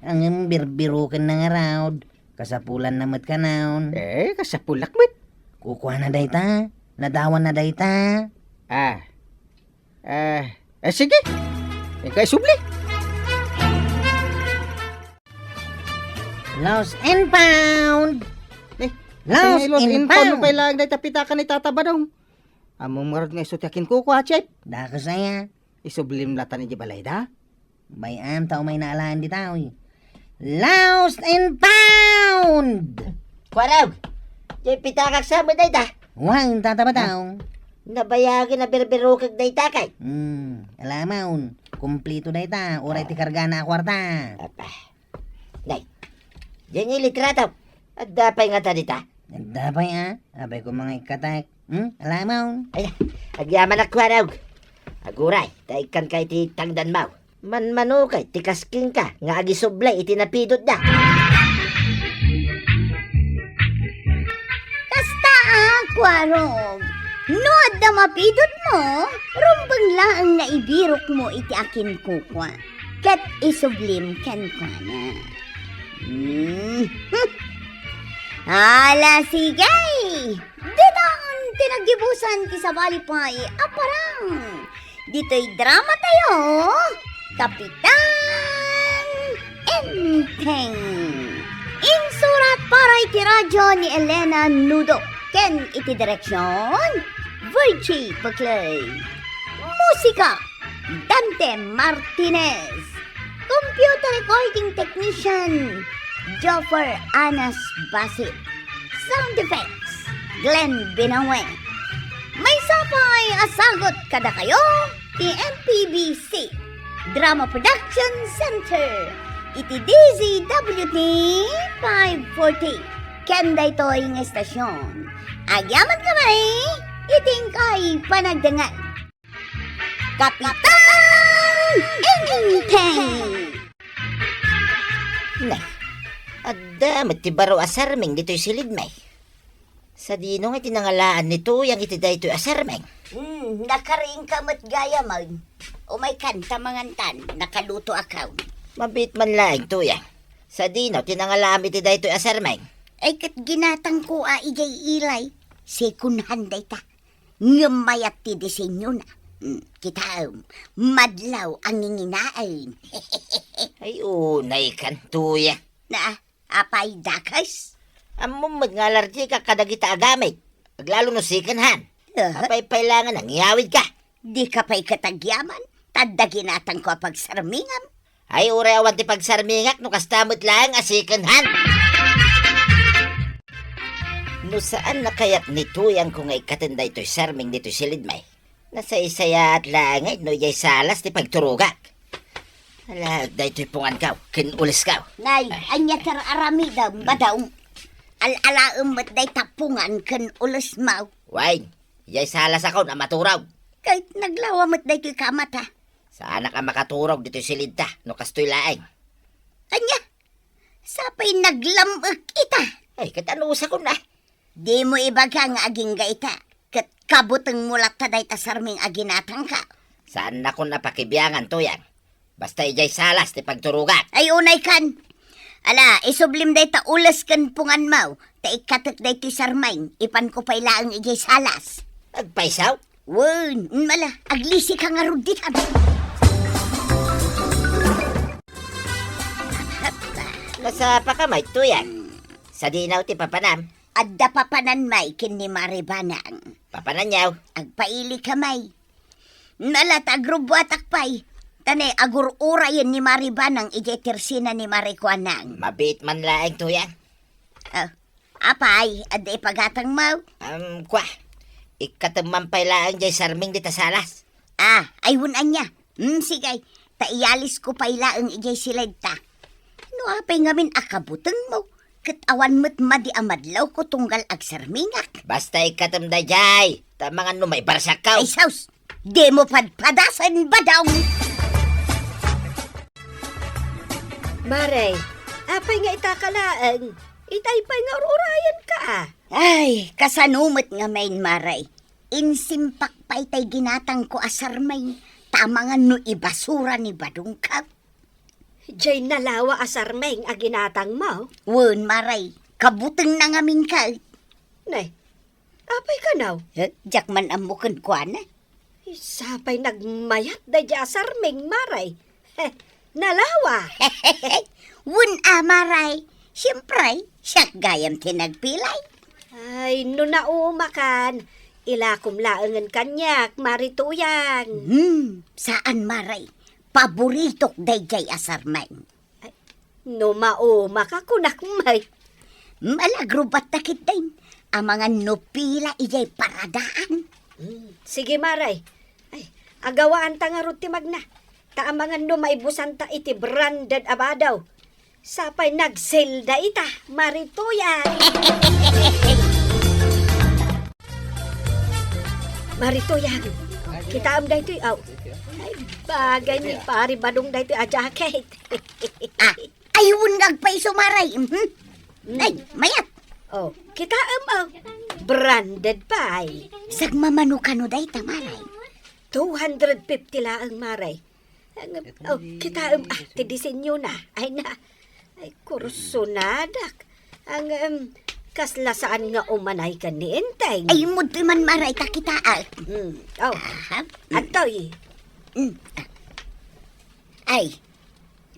Ngem birbirokenna ngarud. Kasapulanna met kano. Eh, kasapulak met. Kukuana dayta. Ladawanna dayta. Ah. Eh, eh, sige. Inka isubli. Lost and found. Eh, Lost and found. Pay laeng dayta pitaka ni Tata Badong? Ammom ngarud nga isu ti akinkukua, Chief? Dakes aya. Isublim latan idiay balayda? Bay-am ta umayna alaen dita, oy. Lost and found! Kuaraw! Diay pitakak sa met dayta? Wen, Tata Badong. Nabayagen a birbirokek dayta kay? Hmm, alamon. Kumplito dayta. Uray ti kargana a kuarta. Apa. Nay, diay nga ilitrato. Adda pay ngata dita? Adda pay, a? Apay koma nga ikkatek. Hmm? Alamon? Ay, agyamanak, Kuaraw. Aguray, ta ikkanka iti tangdanmo. Manmanokay ti kas kenka nga agisubli iti napidotda. Kasta a, Kuaraw. No adda mapidotmo, rumbeng laeng nga ibirokmo iti akinkukua. Ket isublim kenkuana. Hmm. Ala, sige! Ditan ti naggibusan ti sabali pay a parang. Ditoy drama tayo, Kapitan Enteng. Insurat para iti radyo ni Elena Nudo ken iti direksyon, Virgie Paclay. Musika, Dante Martinez. Computer recording technician, Joffer Anas Basit. Sound effects, Glenn Binawe. Maysa pay a sagut kadakayo ti M P B C Drama Production Center iti D Z W T five forty. Ken daytoy nga estasyon, agyamankami iti inkay panagdengngeg. Kapitan Enteng! Nay, adda met ti baro a serming ditoy silidmi. Sadino nga ti nangalaan ni Tuyang iti daytoy a serming? Hmm, nakariingka met gayam. Umaykan ta mangantan, nakalutoakon. Mabiit man laeng, Tuyang. Sadino ti nangalaam iti daytoy a serming? Ay, ket ginatangko a idiay ilay. Second hand dayta. Ngem mayat ti disenyona. Hmm, kitaem, madlaw a nginginaen. Ay, unaykan, Tuyang. Na, apay, dakes? Ammom met nga alergika kadagita a gamit. Aglalo no second hand. Aha. Apay pay laeng a nangyawidka? Dika pay ket agyaman, ta adda ginatangko a pagsarmingam. Ay, uray awan ti pagsarmingak no kasta met laeng a second hand. No saan a kayat ni Tuyangko nga ikkaten daytoy serming ditoy silidmi, nasaysayaat laeng no idiay salas ti pagturogak. Alaek daytoy punganko ken ulesko. Nay, ay, ania ti ar-aramidem, Badong? Al-alaem met dayta pungan ken ulesmo. Wen, idiay salasakon a maturog. Ket naglawa met daytoy kamata. Saanak a makaturog ditoy silidta no kastoy laeng. Ania? Sapay naglam-ek ita. Ay, ket anusakon a? Dimo ibaga nga agingga ita, ket kabutengmo latta dayta sarming a ginatangka. Saannakon a pakibiangan, Tuyang. Basta idiay salas ti pagturogak. Ay, unaykan. Ala, isublim dayta ules ken punganmo, ta ikkatek daytoy sarming, ipanko pay laeng idiay salas. Agpayso? Wen, mala, aglisika ngarud ditan. Masapaka, Maytoy, a. Hmm. Sadino ti papanam? Adda papanan, May, ken ni Mari Banang. Papananyo? Agpailika, May. Mala ta agrubbuatak pay. Ta ne, agur-urayen ni Mari Banang idiay tersina ni Mari Kuanang. Mabiit man laeng, Tuyang. Ah, apay, adda ipagatangmo? Am, kua, ikkatem man pay laeng diay sarming dita salas. Ah, ay, wen ania. Hmm, sige, ta iyalisko pay laeng idiay siledta. No apay ngamin a kabutengmo, ket awan met madi a madlawko tunggal agsarmingak. Basta ikkatem daydiay, ta amangan no maibarsakkaw. Ay, sus! Dimo padpadasen, Badong! Mare, apay nga itaka laeng? Itay pay nga ur-urayenka, a. Ay, kasano met ngamin, Mare? Insimpak pay tay ginatangko a sarming, ta amangan no ibasura ni Badongkaw. Jay nalawa a sarming a ginatangmo? Wen, Mare, kabutengna ngamin ket. Ne, apay kano? Eh, diak man ammo kenkuana. Sapay nagmayat daydiay a sarming, Mare. Heh, nalawa. Wen a, Mare. Siempre, siak gayam ti nagpilay. Ay, no naumakan, ilakom laengen kaniak, Mare Tuyang. Hmm, saan, Mare. Paboritok daydiay a sarming. Ay, no maumaka, kunak met. Malagrubat ta ketdin. Amangan no pila idiay paradaan. Hmm, sige, Mare. Ay, agawaanta ngarud ti magna. Ta amangan no maibusanta iti branded a badaw. Sapay nag-sale dayta, Mare Tuyang. Mare Tuyang, kitaem daytoy, aw. Ay, bagay ni Pare Badong daytoy a jacket. Ah, ay, wen nga agpayso, Mare. Mhm. Mm. Ay, mayat. Oh, kitaem, oh. Branded pay. Sagmamano kano dayta, Mare? Two hundred fifty laeng, Mare. Ang, oh, kitaem, ah, ti disenyona. Ay na. Ay, kursonadak. Ang, em, kasla saan nga umanay ken ni Enteng? Ay, immudtoy man, Mare, ta kitaak. Mm. Oh. Aha. Adtoy. Mm. Ay,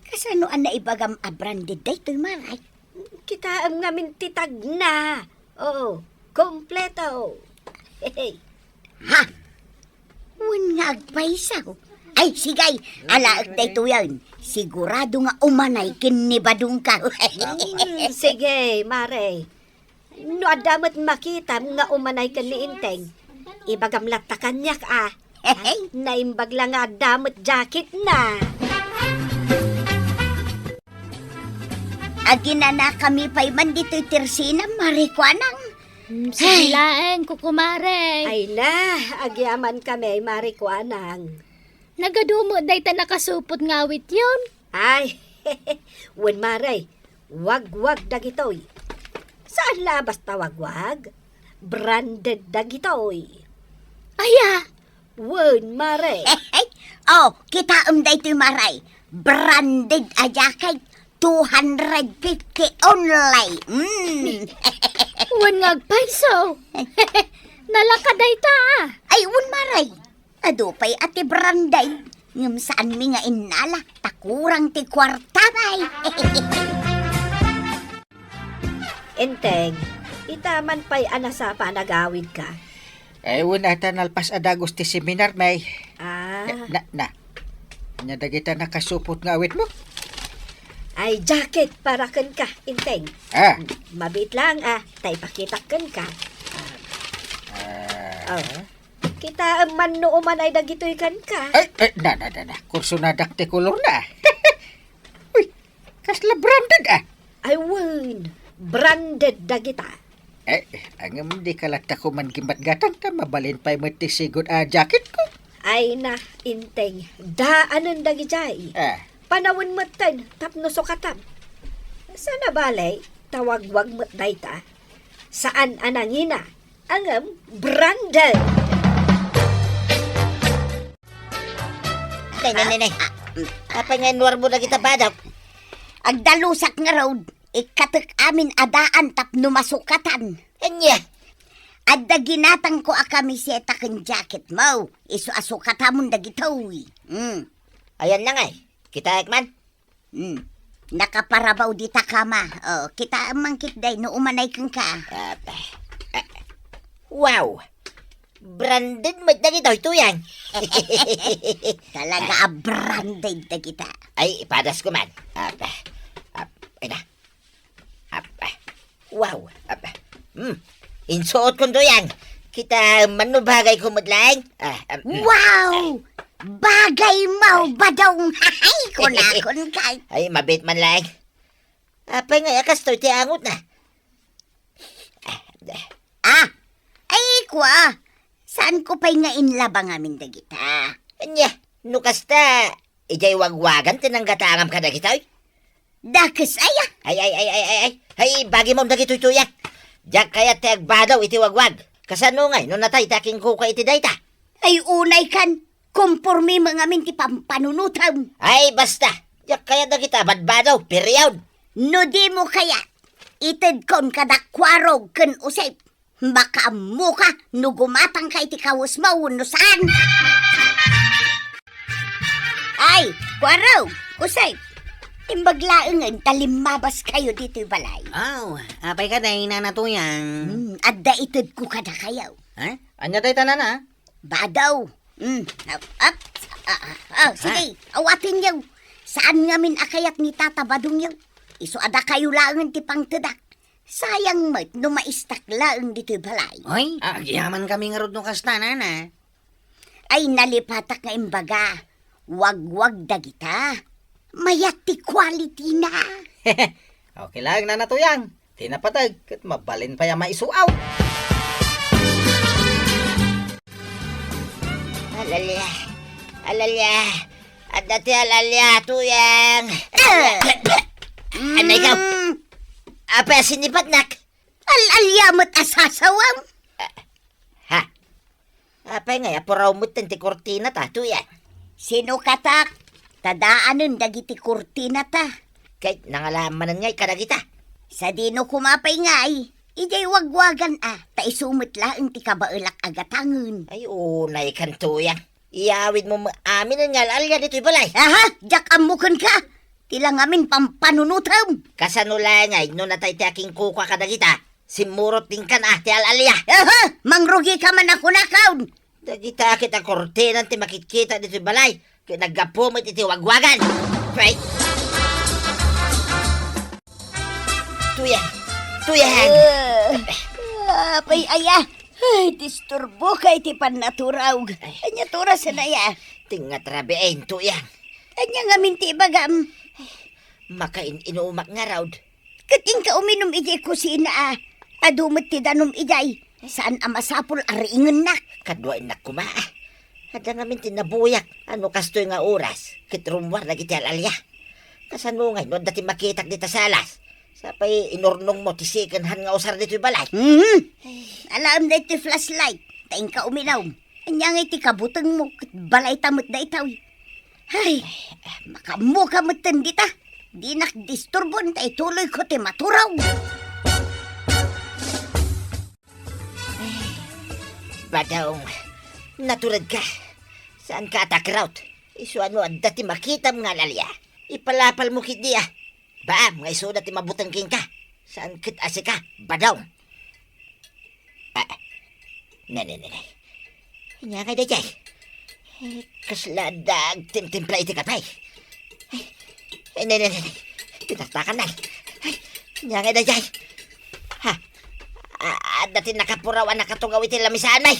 kasano a naibagam a branded daytoy, Mare? Kitaem ngamin ti tagna. Oo, kompleto. Ha? Wen nga agpayso. Ay, sige, alaek daytoyen. Sigurado nga umanay ken ni Badongkaw. Mm, sige, Mare. No adda met makitam nga umanay ken ni Enteng, ibagam latta kaniak, a. Naimbag la nga adda met jacketna. Aginanakami pay man ditoy tersinam, Mare Kuanang. Hmm, sige laeng, kukumare. Ay na, agyamankami, Mare Kuanang. Nagadu met dayta nakasupot nga awityon? Ay, wen, Mare, wagwag dagitoy. Saan la a basta wagwag? Branded dagitoy. Aya? Wen, Mare. Oh, kitaem daytoy, Mare. Branded a jacket, two hundred fifty only. Mm. Wen nga agpayso. Nalaka dayta, a. Ay, wen, Mare. Adu pay a ti branded. Ngem saanmi nga innala, ta kurang ti kuarta pay. Enteng, ita man pay a nasapa a nagawidka? Ay, wen a ta nalpas a dagus ti seminarmi. Ah. Na, na. Ania dagita nakasupot nga awitmo? Ay, jacket para kenka, Enteng. Ah. Mabiit laeng, a, ta ipakitak kenka. Ah. Oh. Kitaem man no umanay dagitoy kenka. Ay, ay, na, na, na, na. Kursonadak ti kolorna. Uy, kasla branded, a. Ay, wen, branded dagita. Eh, ngem dika latta koma gimmatgatang ta mabalin pay met ti sigud a jacketko. Ay na, Enteng, daanen dagidiay. Ah. Panawen metten tapno sukatam. Saan a bale, ta wagwag met dayta. Saan a nangina, ngem branded. Nay, nay, nay, nay. Ah, ah, mm. Apay nga inwarmo dagita badak? Agdalusak ngarud, ikkatek amin a daan tapno masukatan. Ania? Adda ginatangko a kamiseta ken jacketmo, isu a sukatamon dagitoy. Mm. Ayan na ngay, kitaek man. Hmm. Nakaparabaw dita kama. Oh, kitaem man ketdi no umanay kenka. Apa. Ah. Wow! Branded met dagitoy, Tuyang. Talaga a branded dagita. Ay, ipadasko man. Apa. Ap-, ay na. Apa. Wow! Apa. Hmm. Insuotkon, Tuyang. Kitaem man no bagayko met laeng. Ah, ah, hmm. Wow! Bagaymo, Badong. Ay, kunakon kay. Ay, mabiit man laeng. Apay ngay a kastoy ti angotna? Ah! Ay, kua! Saanko pay nga inlaba ngamin dagita. Ania, no kasta, idiay wagwagan ti nanggatangam kadagitoy? Dakes aya? Ay, ay, ay, ay, ay, ay. Ay, bagimon dagitoy, Tuyang. Diak kayat ti agbadaw iti wagwag. Kasano ngay no natay ti akinkukua iti dayta? Ay, unay kan. Komporme met ngamin ti pampanunotem. Ay, basta. Diak kayat dagita badbadaw, period. No dimo kayat, itedkon kada Kuarog ken Usep. Makaammoka no gumatangka iti kawesmo wenno saan. Ay, Kuarog, Usep. Imbag laengen ta limmabaskayo ditoy balay. Aw, apay kadi, Nana Tuyang? Hmm, adda itedko kadakayo. Ha? Ania dayta, Nana? Badaw. Hmm, ap, ap, ah, ah, ah, sige, awatenyo. Saan ngamin a kayat ni Tata Badongyo. Isu a dakayo laengen ti pangtedak. Sayang met no maistak laeng ditoy balay. Oy, agyamankami ngarud no kasta, Nana. Ay, nalipatak nga imbaga. Wagwag dagita. Mayat ti quality na. Okay lang, Nana Tuyang. Ti napateg, ket mabalin pay a maisuaw. Alalia. Alalia. Adda ti alalia, Tuyang. Ah! Anay ka? Mm. Apay a sinipatnak? Al-alia met a sasawam. Ha? Apay ngay a puraw metten ti kurtinata, Tuyang? Sinukatak, ta daanen dagiti kurtinata. Ket nangalaam manen ngay kadagita? Sadino koma pay ngay, idiay wagwagan a, ta isu met laeng ti kabaelak a gatangen. Ay, unay kan, Tuyang. Iyawidmo met amin nga al-alia ditoy balay. Aha, diak ammo kenka. Ti la ngamin pampanunotem. Kasano la ngay no natay ti akinkukua kadagita? Simmurot ti inkan a ti al-alia. Aha, mangrugika man a kunakon. Dagita ket a kurtinan ti makitkita ditoy balay. Ket naggapu met iti wagwagan. Pay. Tuyang! Tuyang! Ah, apay aya? Ay, disturboka iti pannaturaw. Ay. Ania ti orasen aya? Ti nga trabiin, Tuyang. Ania ngamin ti ibagam? Makain-inumak ngarud. Ket inka uminum idiay kusina a. Adu met ti danum idiay. Saan a masapul a riingennak. Kaduaennak koma. Adda ngamin ti nabuyak a no kastoy nga oras, ket rummuar dagiti al-alia. Kasano ngay no adda ti makitak dita salas? Sapay inurnongmo ti second hand nga usar ditoy balay. Mhm. Alaem daytoy flashlight, ta inka uminum. Ania ngay ti kabutengmo, ket balayta met daytoy. Ay, makaammoka metten dita. Dinak disturbon ta ituloyko ti maturaw. Badong, naturedka. Saanka a takraut. Isu a no adda ti makitam nga al-alia, ipalapalmo ketdi a. Baam nga isuda ti mabuteng kenka. Saan ket a sika, Badong. Ah, ne, ne, ne, ne. Ania ngay daydiay? Eh, kasla adda agtimtimpla iti kape. Eh, ne, ne, ne, ne. Pinatakan na. Eh, ania ngay daydiay? Ha? Ah, adda ti nakapuraw a nakatungaw iti lamisaan, may.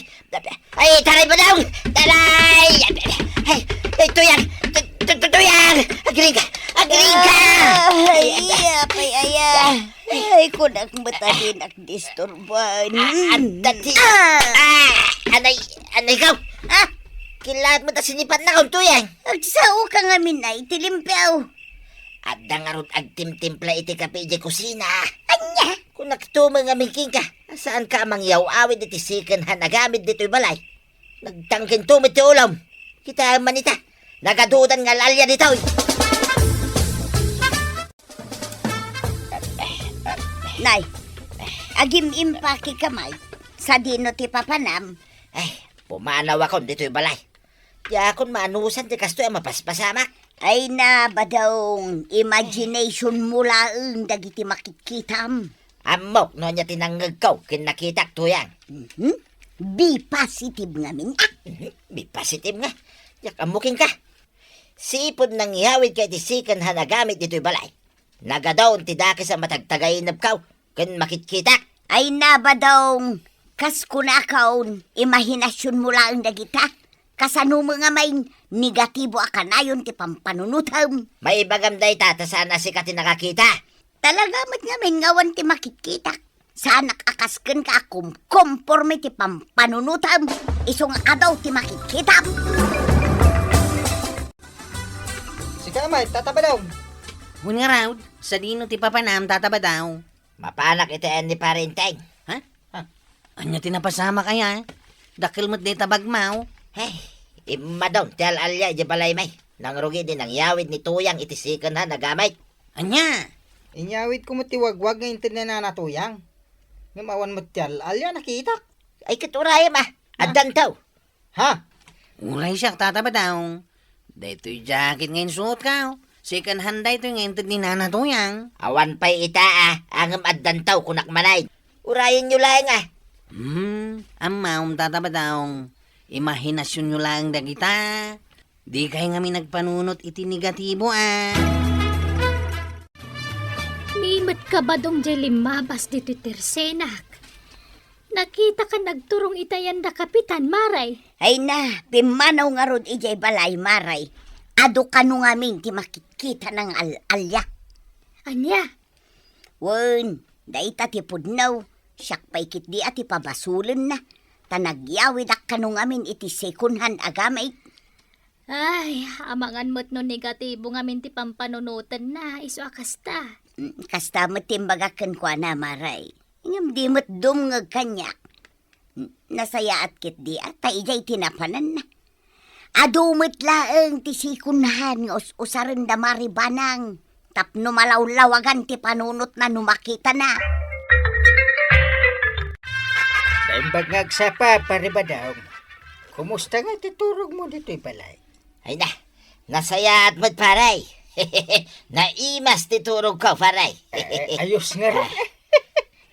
Ay, taray, Badong! Taray! Ay, ay, Tuyang! Tu-, tu-, tu-, Tuyang! Agring ka! Agring ka! Ay, ay, ay, ay, apay aya. Ay, kunak met a dinak disturban. Ah, adda ti, ah! Ah, anay, anay ka! Ah! Kilaat met a sinipatnakon, Tuyang! Agsao ka ngamin ay, ti limpio. Adda ngarud agtimtimpla iti kape idiay kusina. Ania? Kunak tumo ngamin kenka, saanka a mangyaw-awid iti second hand a gamit ditoy balay. Nagtangken tumo ti ulom. Kitaem man ita. Nagadudan nga al-alia ditoy. Nay, agim-impake ka may. Sadino ti papanam? Ay, pumanawakon ditoy balay. Diakon maanusan ti kastoy a mapaspasamak. Ay na, Badong, imagination mo laeng dagiti makitkitam. Ammok no ania ti nangngegko ken nakitak, Tuyang. Mhm. Be positive ngamin, ah. Mhm. Be positive nga. Diak ammo kenka. Sipud nangyawidka iti second hand a gamit ditoy balay. Nagadaw ti dakes a matagtagainebko ken makitkitak. Ay na, Badong, kas kunakon, imahinasionmo laeng dagita. Kasano met nga main negatibo a kanayon ti pampanunotem? Maibagam dayta ta saan a sika ti nakakita. talaga met ngamin nga awan ti makitkitak. Saanak a kas kenka a kumkomporme ti pampanunotam, isu nga adu ti makitkitam. Sika met, Tata Badong. Wen ngarud, sadino ti papanam, Tata Badong? Mapanak iti ayan ni Pare Enteng. Ha? Ha? Ania ti napasamak aya? Dakkel met dayta bagmo. Hey, immadon ti al-alia idiay balaymi. Nangrugi idi nangyawid ni Tuyang iti second hand a gamit. Ania? Inyawidko met ti wagwag nga inted ni Nana Tuyang. Ngem awan met ti al-alia nakitak. Ay, ket urayem, a. Ah. Addanto. Ha? Uray siak, Tata Badong. Daytoy jacket nga insuotko, second hand daytoy nga inted ni Nana Tuyang. Awan pay ita, a, ngem addanto, kunak manen. Urayenyo laeng, a. Hmm, ammom, Tata Badong. Imahinasionyo laeng dagita. Dikay ngamin agpanunot iti negatibo, a. Ni met ka, Badong, jay limmabas ditoy tersenak. Nakitaka nagturong iti ayan da Kapitan, Mare. Ay na, pimmanaw ngarud idiay balay, Mare. Adu kano ngamin ti makitkitana nga al-alia. Ania? Wen, dayta ti pudno. Siak pay ketdi a ti pabasolenna. Ta nagyawidak kano ngamin iti second hand a gamit. Ay, amangan met no negatibo ngamin ti pampanunotenna, isu a kasta. Mm, kasta met ti imbagak kenkuana, Mare. Ngem di met dumngeg kaniak. Nasayaat ketdi a, ta idiay ti napananna. Adu met laeng ti second hand nga us-usaren da Mare Banang tapno malawlawagan ti panunotna no makitana. Naimbag nga agsapa, Pare Badong. Kumusta nga ti turogmo ditoy balay? Ay na, nasayaat met, Pare. Naimas ti turogko, Pare. Eh, eh, ayos nga ra.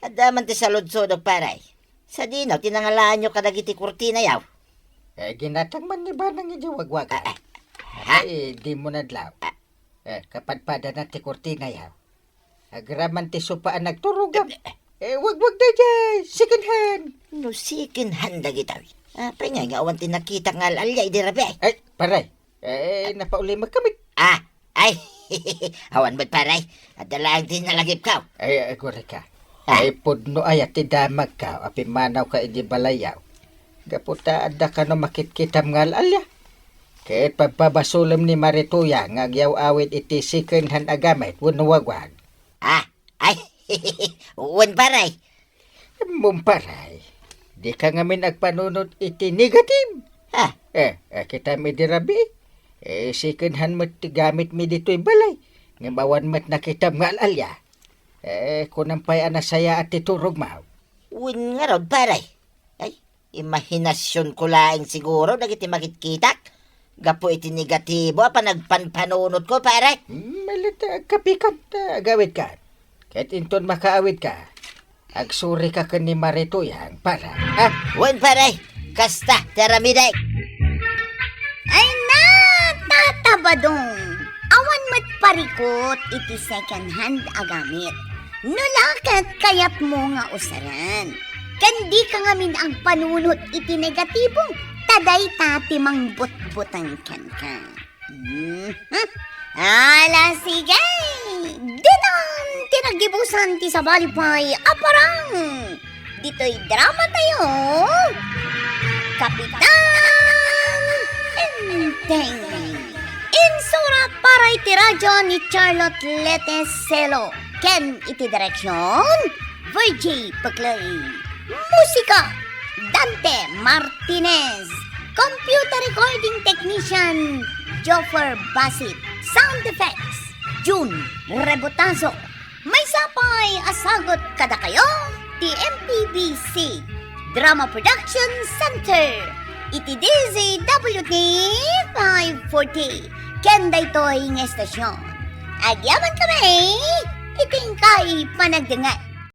Adda man ti saludsodok, Pare. Sadino ti nangalaanyo kadagiti kurtinayo? Eh, ginatang man ni Banang idiay wagwagan. Ah, ah. Ha? Ay, di mo nadlaw. Ah. Eh, kapadpadana ti kurtinayo. Agraman ti sopa a nagturogam. Eh, eh. Eh, wagwag daydiay, second hand. No second hand dagitoy. Apay ngay nga awan ti nakitak nga al-alia idi rabii? Ay, Pare. Eh, napaulimek kami. Ah, ay, awan met, Pare. Adda laeng ti nalagipko. Ay, agurayka. Ah. Ay, pudno aya ti damagko a pimmanawka idi balayyo. Gapu ta adda kano makitkitam nga al-alia. Ket pabpabasolem ni Mare Tuyang nga agyaw-awid iti second hand a gamit wenno wagwag. Ah, ay, wen, Pare. Ammom, Pare, dika ngamin agpanunot iti negative. Ah. Eh, eh, kitam idi rabii. Eh, second hand met ti gamitmi ditoy balay. Ngem awan met nakitam nga al-alia. Eh, kunam pay a nasayaat ti turogmo. Wen ngarud, Pare. Ay, imahinasionko laeng siguro dagiti makitkitak. Gapu iti negatibo a panagpanpanunotko, Pare. Hmm, malita, agkapikam ta agawidkan. Ket inton makaawidka, agsurika ken ni Mare Tuyang, Pare. Ah, wen, Pare. Kasta ti aramidek. Ay na, Tata Badong. Awan met parikut iti second hand a gamit. No la ket kayatmo nga usaren, ken dika ngamin agpanunot iti negatibo, ta dayta ti mangbutbuteng kenka. Mhm. Ala, sige! Ditan ti naggibusan ti sabali pay a parang ditoy drama tayo, Kapitan Enteng. Insurat para iti radyo ni Charlotte Lete Celo ken iti direksyon, Virgie Peclay. Musika, Dante Martinez. Computer recording technician, Joffer Basit. Sound effects, June Rebotazo. Maysa pay a sagut kadakayo ti M P B C Drama Production Center iti D Z W T five forty. Ken daytoy nga estasyon, agyaman kami iti inkay panagdengngeg.